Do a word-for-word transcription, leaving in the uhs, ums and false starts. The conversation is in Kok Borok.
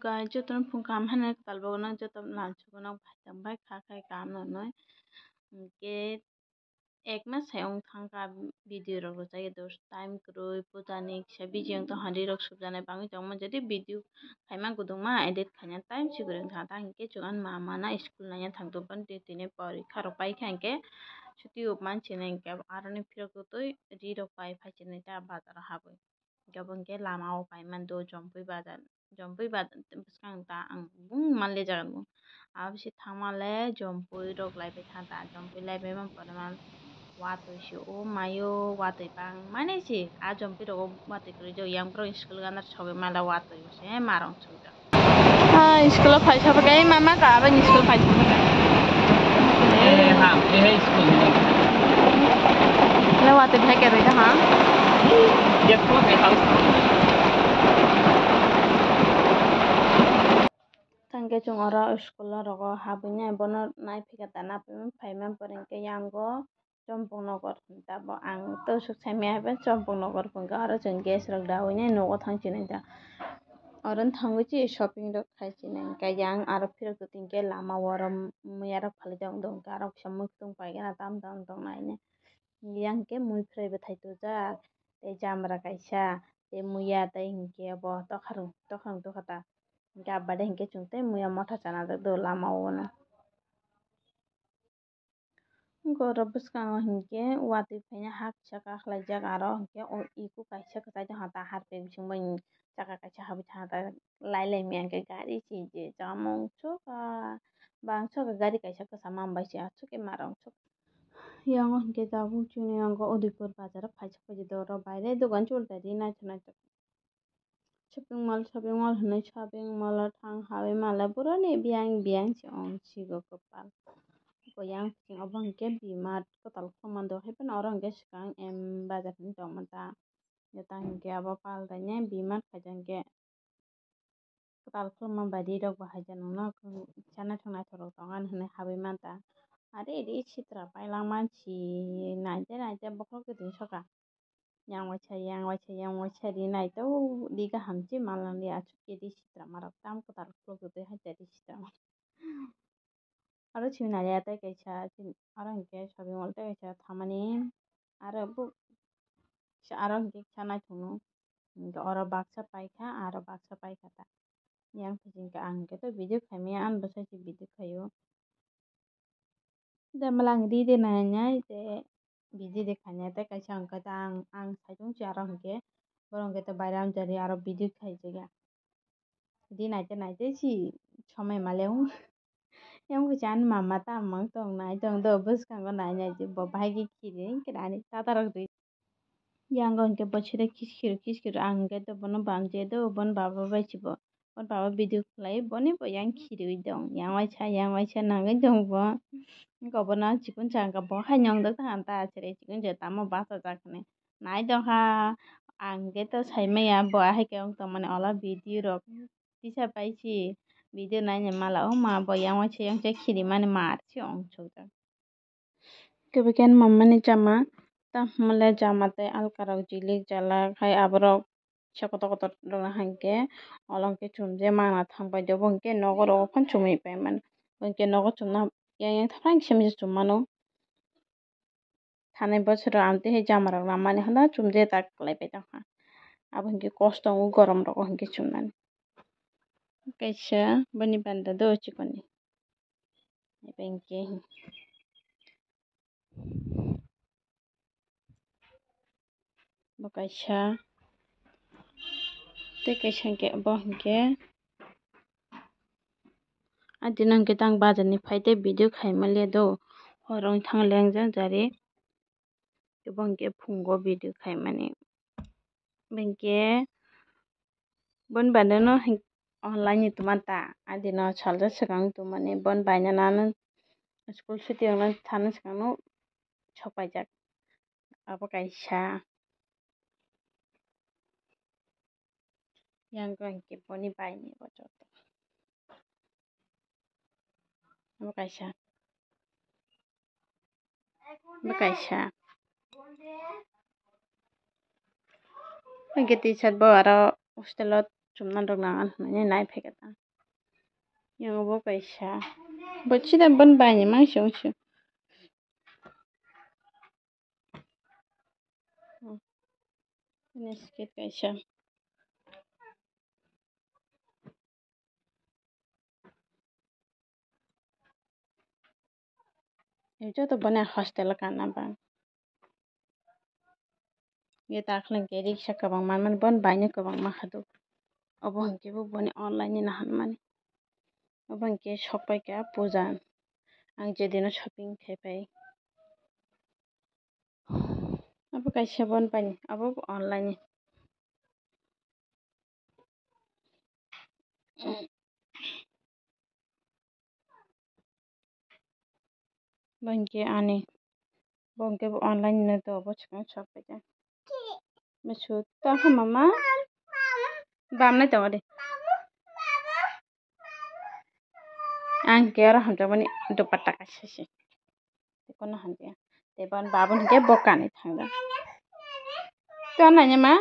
Guys, jotono phung kaham hwnwi kwtal bogo no joto lamsogo no bai kha khai kaham no hwnwi. Hinkhe ek mas hai wng thang kha video rok rwchai dos time kwrwi puja ni kisa busy wng tong ha ri rok subjanai bangwi tongma jadi video khaima gudungma edit khaina time si kwrwi wng thang ta hinkhe chwng ani mama no school naina thang tong phano tini porikha rok pai kha hinkhe chuti o manchina hinkhe aroni phirok twi ri rok pai phai chini ta bazar o habwi. Hinkhe obo hinkhe lama o paimani do Jompui bazar, Jompui bazar bwskang ta ang bung manle jaga bung. Abo se thangma le Jompui rok lai pai thang ta, Jompui lai pai man pore man watwi se o mayo watwi bang mane se a Jompui rogo watwi kwrwi jago yang borok school gana sogwi mala watwi se marong sojak. Ah, school o phaisa phaikha, eh, mama ka, abang school phaisa phaikha. Eh, ha, eh, eh, school ni. Le, wate bhai keroi da, ha? Ye, ko ke house. Tangke chwng oro school o rogo habwi nai bono nai phika da na phai man pore hwnkhe yango. Chompong nokor hinwi tamo ang tok sok saimaya hai chompong nokor hwnkha oro chwng gas rok dawi nai nogo thang chinai ta oro thangwi chi shopping rok khai chinai hwnkha yang aro phirok twi hwnkhe lama oro muya rok phalwi tong tong kha aro kisa muikwthwng paigana tam tam tong nai yang hwnkhe mui phrwi bwthai twijak tei jamra kaisa tei muya tei hwnkhe bo tokharung tokharung tokha ta hwnkhe abade hwnkhe chwng tei muya motha chana jak do lama o no. Borok bwskango hinkhe watwi phaina ha kisa kakhlaijak, aro hinkhe o iko kaisa kwchai tongkha ta harpek bisingbo chaka kaisa habwi thangkha ta, lai lai maya hinkhe gari se je chamung sukha bangso gari kaisa kwchama bai se aswk ke marong sukha. Yango hinkhe tabuk chini yango Udaipur bazaro kaisa paidi doro baire dogan choli tadi naithok naithok. Shopping mall, shopping mall hinwi shopping mall o thang hawi male boroni biyang biyang se ong sigo kwpal. Yang bising obo hinkhe B-Mart kwtal khulumani do hai phano oro hinkhe swkang M Bazar hinwi tongmani ta. Jota hinkhe abo pal taine B-Mart khaijak hinkhe kwtal khulumani bai ri rok bo hai jani no kisa naithok naithok rok tong ani hinwi habwi manta. Are ri sitra pailangma si naide naide bokhorok twi soka. Yang waisa, yang waisa, yang waisa ri nai to ri kaham se manlangya, aswk ke ri sitra marok tam kwtal khuluk twi hai ri sitra. Aro simi nai ya tei kaisa, aro hinkhe shopping mall tei kaisa thamani, aro bo aro hinkhe kisa naithokno, hinkhe oro baksa paikha, aro baksa paikha ta. Yang hinkhe ang hinkhe to video khaimaya, ani bwsai se video khaio. De mala ang ri de nai nai de video de khainai tei kaisa hwnkhe ta ang, ang saichung si aro hwnkhe borok hwnkhe ta baire amchari aro video khaijak ya. Ri nai te nai te si somai male o. Yang khe ani mama ta mang tong nai tong do bwskango nai nai je bo bahai khe khiri khe ani tatarok ri. Yang hinkhe bo side khiskir khiskir ang hinkhe to bono bang je do, bono baba bai si bo. Bono baba video khlai, boni bo yang khiriui dong. Yang waisa, yang waisa nangui dong bo. Hinkhe bono chikon changkha bo hai nyong dok thang ta chwrai chikon je tamo bachajak hinwi. Nai dong kha ang hinkhe to saimaya bo ahai khe ong tongmani ola video rok tisa pai si video naina mala o ma bo yang waisa yang waisa khirimani mar si ong sojak. Kebeken mamani jama, ta hwnle jama tei alkarok jilik jalak hai aborok kisa kotor kotor rwna hinkhe olo hinkhe chumje mana thang paide, obo hinkhe nogo rogo phano chumui paimani, hinkhe nogo chumna yang yang thapra hinkhe chum mano. Thanai bosoro amtwi hai jamarok nammani hwnba chumje ta kwlai pai tongkha, abo hinkhe kosto wngo gorom rogo hinkhe chumnani. Kaisa bini banda do chikoni. Ebe hinkhe bo kaisa tei kaisa hinkhe bo hinkhe adino hinkhe tang bazar ni phai tei video khaima le do horo wng thang lengjak jari. Tei bo hinkhe phungo video khaimani. Bo hinkhe boni bande no hin-, online ni tuma ta. Adino salsa swkang tumani boni bainani ano school suti wngnai thani swkangno sok paijak. Abo kaisa. Yang hinkhe boni baini bo joto. Abo kaisa. Abo kaisa. Hinkhe T-shirt bo aro hostel o chumna rok nang hinwi nai phaikha ta. Yang bo kaisa. Bo chida bon bai ni mang sung sung. Hmm. Ini sikit kaisa. Joto boni hostel o kana ba. Ye ta khwlwng khe riksa kwbang manmani, bon baino kwbang ma kha do. Obo hinkhe bo boni online ni naharmani. Obo hinkhe sokpai kha puja. Ang je dino shopping khai pai. Abo kaisa bon pai ni, abo bo online ni. Bo hinkhe ani, bo hinkhe bo online no do, bo swkang sok pai kha. Bo su ta kha mama. Bam nai tongo de. Ang hinkhe oro hamjakmani dupatta kaisa se. Tei kono hamjakya. Tei bo babu hinkhe bo kanwi thangjak. To naina ma?